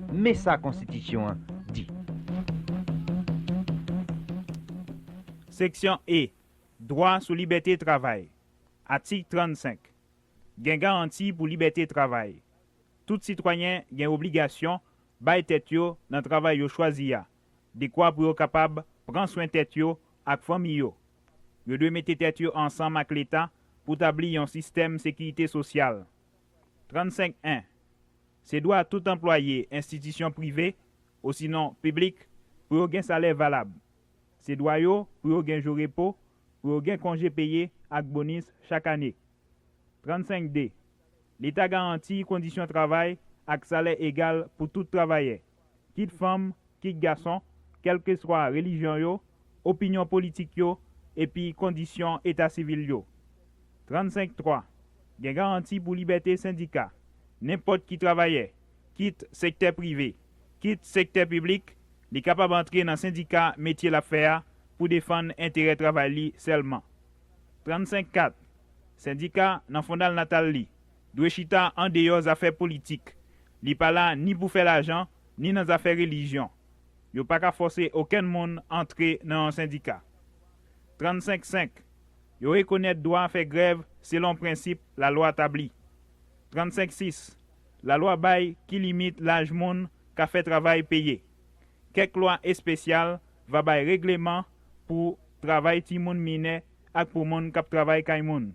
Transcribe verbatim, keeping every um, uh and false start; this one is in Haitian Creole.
Men sa konstitisyon an di. Seksyon E. Dwa sou libète travay. Atik trannsenk. Gen garanti pou libète travay. Tout sitwayen gen obligasyon bay tèt yo nan travay yo chwazi a, dekwa pou yo kapab pran swen tèt yo ak fanmi yo. Yo dwe mete tèt yo ansanm ak Leta pou tabli yon sistèm sekirite sosyal. Trannsenk en. Se dwa tout anplwaye enstitisyon prive, osinon piblik, pou yo gen salè valab. Se dwa yo pou yo gen jou repo, pou yo gen konje peye ak bonis chak ane. Trannsenk de. Leta garanti kondisyon travay ak salè egal pou tout travayè, kit fanm, kit gason, kèlkeswa relijyon yo, opinyon politik yo, epi kondisyon eta sivil yo. Trannsenk twa. Gen garanti pou libète sendika. Nenpòt ki travayè, kit sektè prive, kit sektè piblik, li kapab antre nan sendika metye l ap fè a pou defann enterè travay li sèlman. Trannsenk kat. Sendika nan fondal natal li dwe chita andeyò zafè politik. Li pa la ni pou fè lajan, ni nan zafè relijyon. Yo pa ka fòse okenn moun antre nan yon sendika. Trannsenk senk. Yo rekonèt dwa fè grèv selon prensip lalwa tabli. Trannsenk sis. Lalwa bay ki limit laj moun ka fè travay peye. Kèk lwa espesyal va bay regleman pou travay timoun minè ak pou moun k ap travay kay moun.